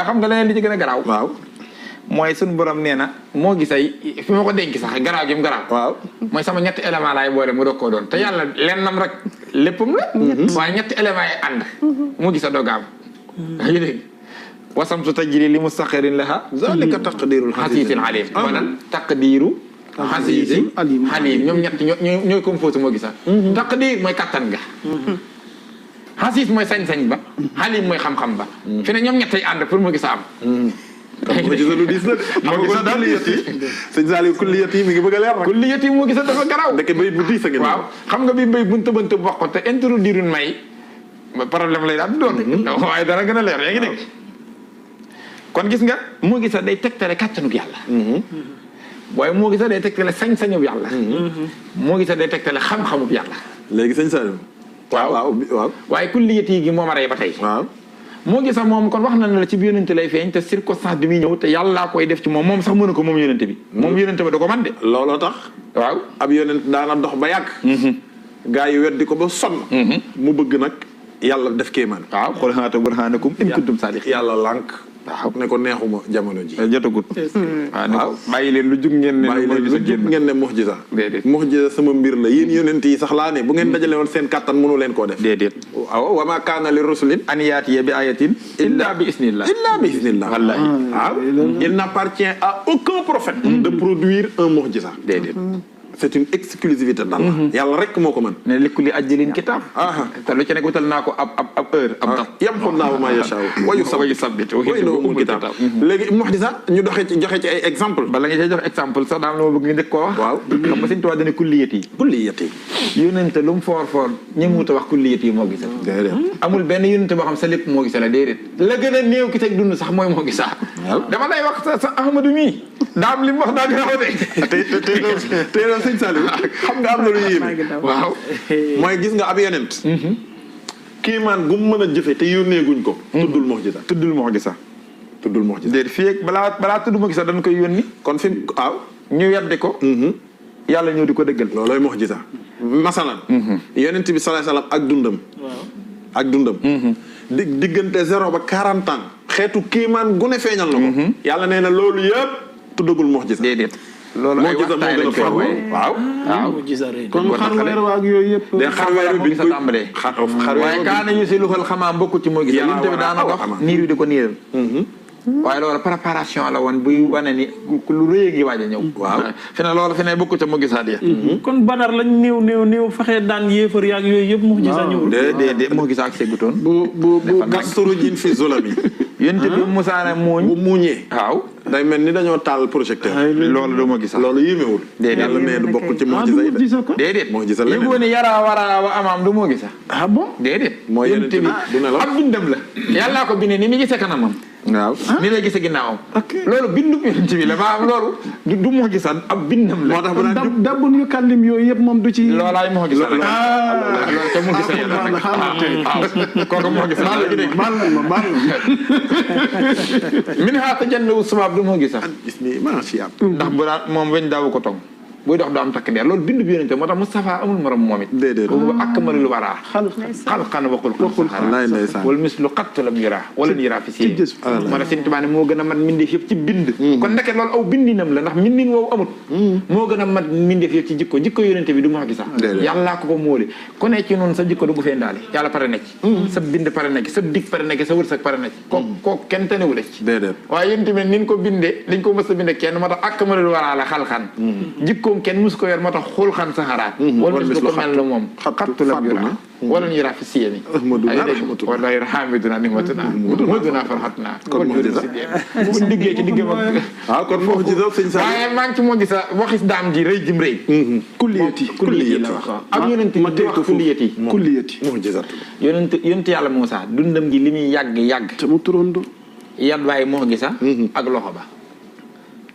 xam nga leneen li ci gën a garaaw. waaw. mooy suñu borom nee na moo gisay fi ma ko denc sax garaaw gi mu garaaw. waaw mooy sama ñetti élément laay boole mu doog koo doon te yàlla lennam rek léppam la. waaye ñetti élément yi ànd. mu gisa doogaam. yaa ngi dégg wasamtu tajri li mustaqarrin laha. zalika taqdirul xasiisil alim. maanaam taqdiru. xasiisil alim ñoom ñett ñooy composé moo gisa. taqdir mooy kattan ga. xasiis mooy sañ-sañ ba. alim mooy xam-xam ba. fi ne ñoom ñett yi ànd pour mu gisa am. moo gisa lu diis la de. moo gisa daal sëñ Saliou kulliyat yi mi ngi bëgg a leer nag. kulliyat yi moo gisa dafa garaaw. ndeke bay bu diis a ngi. waaw xam nga bi mbay bunta bunta wax ko te introduire may problème lay daal doon. waaye dara gën a leer yaa ngi dégg. kon gis nga moo gisa day tegtale kàttanug yàlla. waaye moo gisa day tegtale sañ-sañub yàlla. moo gisa day tegtale xam-xamub yàlla. léegi sëñ Saliou. waaw. waaye kulliyat yi gi moom a rey ba tey. waaw. moo gisa moom kon wax na ne la ci bi yonente lay feeñ te circonstance bi muy ñëw te yàllaa koy def ci moom sax mënu ko moom yonente bi. moom yonente ba da ko man de. looloo tax. waaw ab yonent daana dox ba yàgg. gaa yi weddi ko ba sonn. mu bëgg nag yàlla def kéemaan. waaw qul haatu burhaanakum in kuntum saadiqiin. yàlla lànk. waaw ne ko neexuma jamono ji. jotagut. waaw bàyyi leen lu jug ngeen ne. bàyyi leen lu jug ngeen ne mu'jiza. déedéet mu'jiza sama mbir la yéen yonent yi sax laa ne bu ngeen dajale woon seen kàttan mënu leen koo def. déedéet. waaw wa maa kaana li rusulin an yaatiya bi ayatin illa bi isnillah. illa bi isnillah. wallaahi. waaw il n'appartient à aucun prophète. de produire un mu'jiza. déedéet. c'est une exclusivité d'Allah. yàlla rek moo ko mën. ne likulli ajalin kitaab. te lu ci nekk wutal naa ko ab heure ab tax. yamhu Llaahu maa yashaa'u wa yusabbit wa indahu ummul kitaab. léegi mu'jiza ñu joxe ci ay exemple. bala nga cee jox exemple sax daal ma bëgg nga njëkk koo wax. waaw xam nga Sëñ Tuubaa dane kulliyat yi. kulliyat yi. yónnente lu mu foor ñëmuut a wax kulliyat yi moo gisa. déedéet. amul benn yónnente boo xam sa lépp moo gisa la déedéet. la gën a néew ki teg dund sax mooy moo gisa. dama lay wax sa Ahmadu mii. daam li mu wax daa gën a wax de. tey loolu sëñ Saliou xam nga am na lu yéeme. waaw mooy gis nga ab yonent. kiimaan gu mu mën a jëfe te yónneeguñ ko. tuddul mu'jiza. tuddul mu'jiza. tuddul mu'jiza. déedéet fii ak balaa tudd mu'jiza dañ koy yónni. kon fi waaw. ñu weddi ko. yàlla ñëw di ko dëggal. loolooy mu'jiza. masalan. yonent bi sallallahu alayhi wasallam ak dundam. ak dundam. diggante 0 ba 40 ans. xeetu kiimaan gu ne feeñal na ko. yàlla nee na loolu yëpp tuddagul mu'jiza. déedéet. loolu ay waxtaay lañ koy wooye. waaw. kon xar weer waag yooyu yëpp. de xar weer bi sa tàmbalee. xar weer waaye kaana yu si luxal xamaam bokku ci moo gis. yàlla tamit daana dox niir wi di ko niiral. waaye loolu préparation la woon buy wane ni lu rëy gi waaj a ñëw. waaw fi ne loolu fi ne bokku ca mu gisaat ya. kon Badar lañ néew fexe daan yéefar yaag yooyu yëpp mu gis a ñëwul. déedéet moo gis ak segutoon. bu gasturu jin fi zulami. yéen bi musaana muuñ. bu muuñee. waaw. day mel ni dañoo taal projecteur. loolu du ma gis sax. loolu yéemewul. déedéet yàlla nee du bokk ci mu'jiza yi de. déedéet. mu'jiza leneen yëgoo ne yaraa waraa wa amaam du moo gis sax. ah bon. déedéet. mooy yeneen bi du ne la ab bindam la. yàllaa ko bindee ni mi gisee kanamam. waaw ni lay gisee ginnaawam. loolu bindub yonent bi la maanaam loolu du moo gis sax ab bindam la. moo tax bu naan dabbun yu kallim yooyu yëpp moom du ci. loolaay moo gis sax la. loolu te mu gisee yàlla nag. kooku moo gis sax la léegi min haa tajannabu sawaab du moo gis sax. ndax bu daan moom weñ daawu ko tong buy dox du am takk ndeer loolu bindu bi yonente moo tax Moustapha amul morom moom it. déedéet boobu akmalul waraa. xalqan wa xulqan. wal mislu qattu lam yuraa wala yuraa fi sii. moo tax Sëñ Tuubaa ne moo gën a mat mbindeef yëpp ci bind. kon ndeke loolu aw bindinam la ndax mbindin woowu amut. moo gën a mat mbindeef yëpp ci jikko yonente bi du ma gis sax. yàllaa ko móoli ku ne ci noonu sa jikko du ko fee ndaale yàlla pare nekk sa bind pare nekk sa dig pare nekk sa wërsëg pare nekk kooku kenn tanewu la ci. waaye yonente bi ni ko bindee liñ ko mës a bindee kenn moo tax akmalul waraa la xalqan jikkoom kenn mus ko yor moo tax xool xan saxaraat wala mis ko mel la moom xattu lam yura wala ñu yura fi siyami wala yura hamiduna nimatuna muduna farhatuna kon bu diggee ci diggam ak kon moo gis sëñ sa waaye maa ngi ci moo gis waxis daam ji rëy jim rëy kulliyati la wax am yonent ma di wax kulliyati yonent yàlla Muusaa dundam gi li muy yàgg te mu turondo yat waaye moo gisa ak loxo ba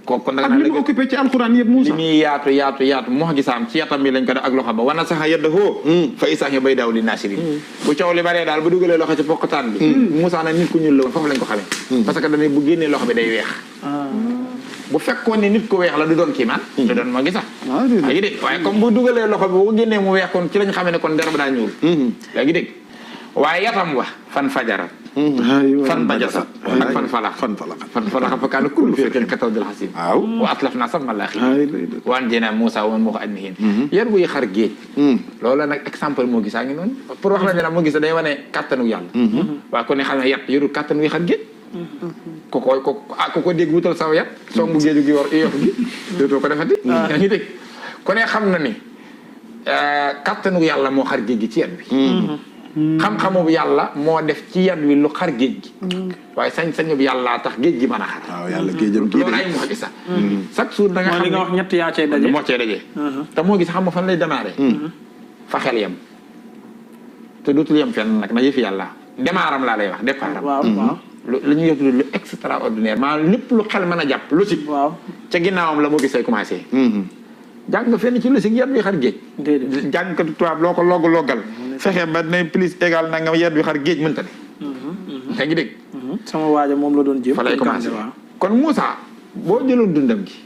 kooku nag li mu occupé ci alxuraan yëpp Moussa li muy yaatu moo gisaam ci yatam bi lañ ko def ak loxo ba wana sax yedda hoo fa isaax bay daw li naasirin bu coow li baree daal bu dugalee loxo ci pokkataan bi Moussa nag nit ku ñuul la woon foofu lañ ko xamee parce que dañuy bu génnee loxo bi day weex bu fekkoon ne nit ku weex la du doon kii man du doon moo gisax léegi dégg waaye comme bu dugalee loxo bi bu génnee mu weex kon ci lañ xamee ne kon der ba daa ñuul léegi dégg waaye yatam wa fan fajarat fan bajasat ak fan falax fan falax fa kaana kullu firqin ka tawdil hasim wa atlafna sama laaxi waan jeenaa Moussa woon moo ko adnihin yar buy xar géej loolu nag exemple moo gisaa ngi noonu pour wax la ne moo gis day wane kattanu yàlla waaye ko ne xam ne yat yorul kattan wi xar géej ku ko dégg wutal saw yat songu géeju gi war yof gi dootoo ko defati yaa ngi dégg ku ne xam na ni kattanu yàlla moo xar géej gi ci yat bi xam-xamu yàlla moo def ci yat wi lu xar géej gi waaye sañ-sañu bi yàlla tax géej gi mën a xar waaw yàlla géejam gi loolu ay moo gis chaque jour da nga xam li nga wax ñett yaa cay daje moo cee daje te moo gis xam nga fan lay démarré fa xel yem te dootul yem fenn nag na yëfi yàlla démarram laa lay wax départam lu ñuy yëg lu extraordinaire maanaam lépp lu xel mën a jàpp logique ca ginnaawam la moo gisee commencé jàng nga fenn ci logique yat wi xar géej jàngkatu tubaab loo ko loggal fexe ba ne plus égal na nga yat wi xar géej mënta ne yaa ngi dégg sama waaja moom la doon jéem fa lay commencé kon Moussa boo jëloon dundam gi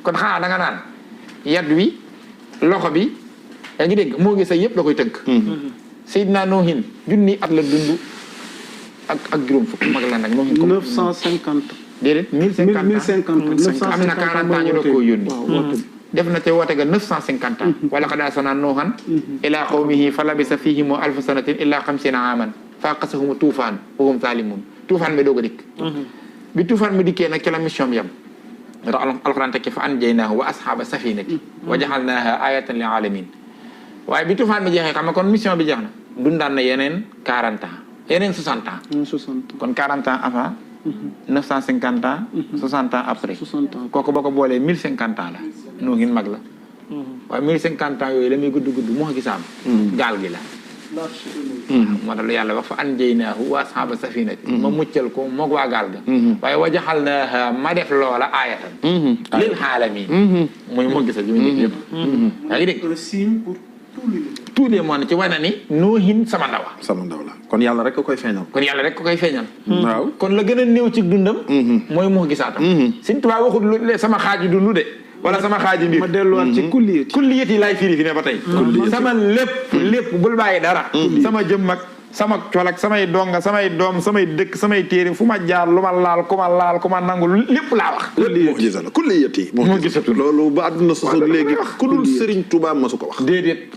kon xanaa da nga naan yat wi loxo bi yaa ngi dégg moo gisee yëpp da koy tënk Seydina Noohin junni at la dund ak juróom fukk mag la nag Noohin 950 déedéet 1050 am na 40 ans ñu doog koo yónni def na te woote ga 950 ans wala qad arsalnaa Nuuhan ilaa qawmihi fa labisa fihim alfa sanatin illaa 50 aaman fa axazahum tuufaan wa hum zaalimuun tuufaan bi doog a dikk bi tuufaan bi dikkee nag ci la mission bi yam ndax alxuraan tekki fa anjaynaahu wa ashaaba safinati wa jaxalnaaha ayatan lil aalamiin waaye bi tuufaan bi jeexee xam nga kon mission bi jeex na dundaan na yeneen 40 ans yeneen 60 ans kon 40 ans avant 950 ans 60 ans après kooku boo ko boolee 1050 ans la Nuuhin mag la waaye 1050 ans yooyu la muy gudd moo gisaam gaal gi la moo tax lu yàlla wax fa anjaynaahu wa ashaaba safinati ma muccal ko moog waa gaal ga waaye wa jaxalnaaha ma def loola aayatan lil aalamiin muy moo gisa ji mu nit yëpp yaa ngi dégg tous les mois ci wane ni Nuuhin sama ndaw la kon yàlla rek ko koy feeñal waaw kon la gën a néew ci dundam mooy moo gisaatam Sëñ Tuubaa waxul sama xaaji dund de wala sama xaaji mbir ma delluwaat ci kulliyat yi laay firi fi ne ba tey sama lépp bul bàyyi dara sama jëm ak sama col ak samay donga samay doom samay dëkk samay téere fu ma jaar lu ma laal ku ma nangu lépp laa wax kulliyat yi moo gisatu loolu ba àdduna sosoog léegi ku dul Sëriñ Tuubaa ma su ko wax déedéet